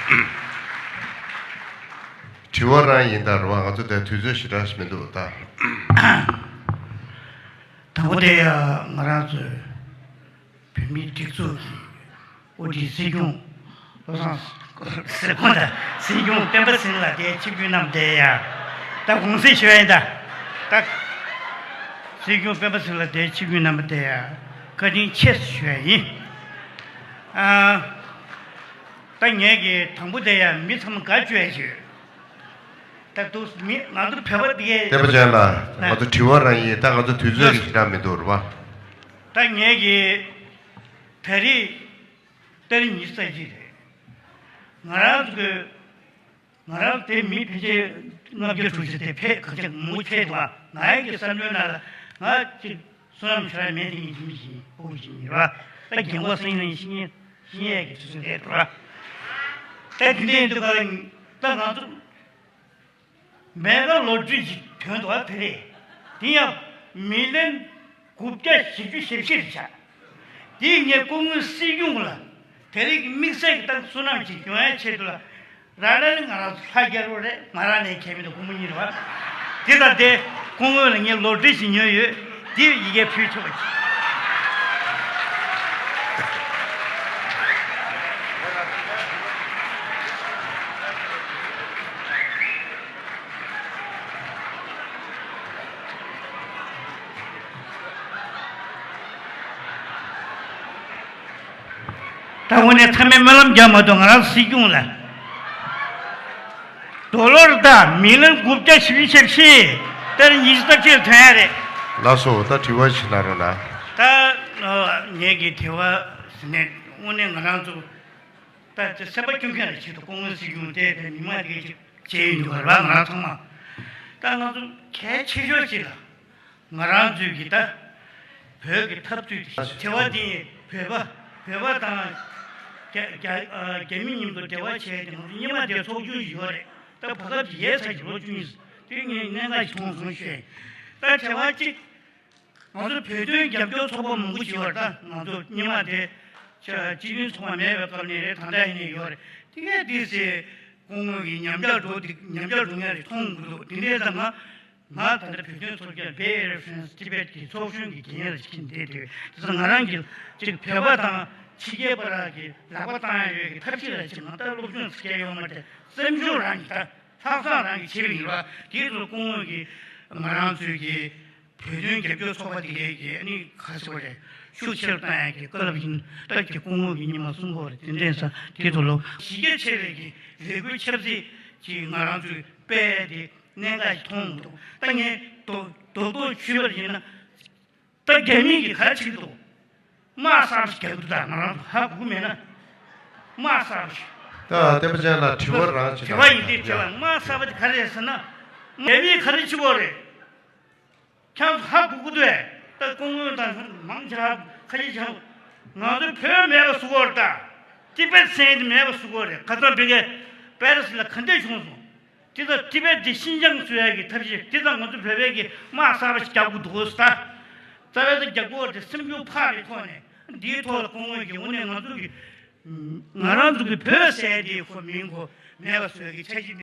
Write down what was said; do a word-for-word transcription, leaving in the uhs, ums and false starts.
དྲི་བ་རང་ཡིན་ད་རེད་བ། ང་ཚོ་དེ་དུས་ཚོད་ཞེ་དྲག་མི་འདུག་ད། དང་པོ་དེ་ཡ་ང་རང་ཚོས་བོད་མིའི་སྒྲིག་འཛུགས་ཀྱི་དབུ་ཁྲིད་སྲིད་སྐྱོང་བློ་བཟང་ཟེར་གོང་དང་སྲིད་སྐྱོང་སྤེན་པ་ཚེ་རིང་ལགས་དེ་ཆིབས་བསྒྱུར་གནང་བ་དེ་ཡ་ད་དགོངས་སེལ་ཞུ་ཡ་ཡིན་ད། ད་སྲིད་སྐྱོང་སྤེན་པ་ཚེ་རིང་ལགས་དེ་ཆིབས་བསྒྱུར་གནང་བ་དེ་ཡ་བཀའ་དྲིན་ཆེ་ཞུ་ཡ་ཡིན། ཨ། ད་ངས་ཀྱི་དང་པོ་དེ་ཡང་མི་ཚང་མ་དགའ་བཅུག་ཡ་ཞུ། ད་དུ་མི་ང་ཚོ་བོད་པ་དེ་གས། བསྟན་པ་ཅན་ལགས། ང་ཚོ་དྲི་བ་རང་ཡིན་ད། ང་ཚོ་དུས་ཚོད་ཀྱི་ཞེ་དྲག་མི་འདུག་རེད་བ། ད་ངས་ཀྱི་ད་རེས་ཏ་རིག་ཉི་ཤུ་རྩ་གཅིག་རེད། ང་རང་ཚོ་གི་ང་རང་དེ་མི་ཕལ་ཆེར་ལྔ་བརྒྱ་དྲུག་ཅུ་དེ་ཕེབས་ག་ཚད་མང་པོ་ཕེབས་འདུག་བ། ང་ཡང་གི་བསམ་བློའི་ནང་ལ་ང་ཅིག་བསོད་ནམས་ཆེ་ར་མེད་དེ་ངས་ཅི་མི་ཤེས་ཕྲུ་གུ་ཞིག་ཡིན་ར། ད་རྒན་གོག་སེང་ནས་ཤི་ཉེ་ཤི་ཉེ་གི་དུས་ཚོད་རེད་ར། ད་དེ་འདྲ་ཡིན་དུས་ག་ལ་ད་ང་ཚོ་མེ་ག་ལོ་ཊ་རི་ཞིག་ཐོན་འདུག་བ། དེ་རེད། དེ་ཡང་མི་ལན་དགུ་བརྒྱ་བཞི་བཅུ་ཞེ་བཞི་རེད་ཤག་དེ་ངས་སྐུ་ངོ་སྲིད་སྐྱོང་ལ་དེ་རིང་གི་དམིགས་བསལ་གྱི་ཏང་བསོད་ནམས་ཅིག་ཡོང་ཡའི་ཆེད་དུ་ལ། རང་རང་ནི་ང་རང་ཚོ་ལྷ་རྒྱལ་པོ་རེད། ང་རང་ནས་ཁྱད་མེད་དུ་སྐུ་ངོ་གཉིས་རེད་བ། དེ་དང་དེ་སྐུ་ངོ་ལ་ངས་ལོ་ཊ་རི་ཞིག་ཉོས་ཡོད། དེ་ཡི་གེ་ཕུལ་ཆོག་པ་ཅིག་ད་དངོས་གནས་མཐའ་མའི་སྨོན་ལམ་རྒྱག་མ་གཏོགས་ང་རང་སྲིད་སྐྱོང་ལ། ཌོ་ལར་ད་མི་ལི་ཡོན་དགུ་བརྒྱ་བཞི་བཅུ་ཞེ་བཞི་ཏ་རིག་ཉི་ཤུ་རྩ་གཅིག་ལ་ཐོན་ཡ་རེད། ལགས་སོ། ད་དྲི་བ་ཞིག་གནང་རོགས་གནང་། ད་ངས་ཀྱི་དྲི་བ་ཟེར་ནས་དངོས་གནས་ང་རང་ཚོ་ད་སེམས་པ་སྐྱོ་མཁན་ལ་ཆེད་དུ་སྐུ་ངོ་སྲིད་སྐྱོང་དེ་དེ་མི་མང་དེ་ག་ཅིག་བྱས་ཡོད་འདུག་ག་རེད་བ། ང་རང་ཚང་མ་ད་ང་ཚོ་གལ་ཆེ་ཤོས་ཅིག་ལ། ང་རང་ཚོའི་གི་ད་བོད་ཀྱི་འཐབ་རྩོད་དེ་བྱ་བ་དེ་བོད་པ་བོད་པ་དང་རྒྱ་རྒྱ་ཨ་རྒྱ་མི་མཉམ་དུ་འབྲེལ་བ་བྱས་ཏེ་ང་ཚོ་སྔོན་མ་དེ་ཚོགས་ཆུང་ཞིག་ཡོད་རེད། ད་བར་སྐབས་ཀྱི་ཡས་ཚ་གི་ལོ་བཅུ་གཉིས་དེ་ངས་གནད་འགག་ཞིག་མཐོང་སོང་ཞུས། ད་བྱ་བ་གཅིག་ང་ཚོ་བོད་དོན་རྒྱབ་སྐྱོར་ཚོགས་པ་མང་པོ་ཞིག་ཡོད་རེད། ད་ང་ཚོ་སྔོན་མ་དེ་སྤྱི་མཐུན་ཚོགས་པ་མེད་པའི་སྐབས་ནས་རེད། ད་ལྟ་ཡིན་ནས་ཡོད་རེད། དེ་ངས་དེ་ཟེར་སྐུ་ངོ་གི་ཉམས་ཆག་འགྲོ་དེ་ཉམས་ཆག་འགྲོ་མཁན་རེད་མཐོང་གི་འདུག་དེ་འདྲའི་ཙང་ང་ང་ད་ལྟ་བོད་དོན་ཚོགས་པ་Bay Area Friends Tibet་གི་ཚོགས་གཞོན་གྱི་འགན་ལ་ཕྱིན་བསྡད་དུས་དེ་ཚོ་ང་རང་གི་ཅིག་བོད་པ་དང་ཕྱི་རྒྱལ་བ་རང་གི་ལག་པ་བཏང་ཡ་ཡོད་ཀྱི་ཐབས་ཤེས་ལ་ཅིག་ང་ལྟ་སློབ་སྦྱོང་སྐྱེལ་ཡོང་མ་དེ་སེམས་ཤུགས་རང་གི་ད་ལྷག་བསམ་རང་གི་ཆེ་བ་ཡིན་པ་དེ་ཚོ་སྐུ་ངོ་གི་ང་རང་ཚོའི་གི་བོད་དོན་རྒྱབ་སྐྱོར་ཚོགས་པ་དེ་གའི་གི་ཨ་ནི་ཁ་ཚོ་རེད་ཤུགས་ཆེར་བཏང་ཡ་གི་བཀའ་སློབ་ཡིན་སྟབས་ཀྱི་སྐུ་ངོ་གི་ཉི་མ་གསུང་གོ་རེད། དེ་འདྲས་ས་དེ་ཚོ་ལོ་གཞི་རྒྱ་ཆེ་བའི་གི་རེ་སྐུལ་ཆབ་སྲིད་ཀྱི་ང་རང་ཚོའི་སྤེལ་དེ། གནད་འགག་ཞིག་མཐོང་མི་འདུག་ད་ངས་རྡོག་རྡོག་རྡོག་ཞུས་པར་ཡིན་ན། ད་རྒྱ་མི་གིས་ག་རེ་བྱེད་ཀྱི་འདུག་དམག་གསར་པ་ཞིག་རྒྱག་གི་འདུག་ད་ང་རང་ཚོ་ཧ་གོ་གི་མེད་ན། དམག་གསར་པ་ཞིག་ད་བསྟན་པ་ཅན་ལགས་དྲི་བ་རང་ཅིག་དྲི་བ་ཡིན་ཏེ་དྲི་བ་དམག་གསར་པ་དེ་ག་རེ་རེད་ཟེར་ན། རྒྱ་མིས་ག་རེ་བྱེད་ཀྱི་ཡོད་རེད། ཁྱེད་ཚོ་ཧ་གོ་གི་འདུག་ད་སྐུ་ངོ་དང་མང་ཆེ་ཧ་ཁ་ཤས་ཆེ་ང་ཚོའི་བོད་མེད་པ་བཟོ་གི་ཡོད་རེད། ད་ཏི་པེད་ཟེར་མཁན་དེ་མེད་པ་བཟོ་གི་ཡོད་རེད། ཁ་སང་བོད་སྐད་པེ་རི་སི་ལ་ག་འདྲས་བྱུང་སོང་། དེ་ཚོ་ཏི་པེད་དེ་ཤིན་ཅང་བཟོ་ཡ་གི་ཐབས་ཤེས་དེ་ཚོ་ང་ཚོ་བོད་པའི་གི་དམག་གསར་པ་ཞིག་རྒྱག་དགོས་འདུག་ཟེར། རྩ་བའི་ཚོ་རྒྱག་དགོས་དེ་སེམས་ཤུགས་འཕར་བའི་ཐོག་ནས་འདིའི་ཐོག་ལ་སྐུ་ངོ་གིས་དངོས་གནས་ང་ཚོ་གི་ང་རང་ཚོ་གི་བོད་ཟེར་དེ་ཁོ་མིང་ཁོ་མེད་པ་བཟོ་ཡ་གི་འཆར་གཞི།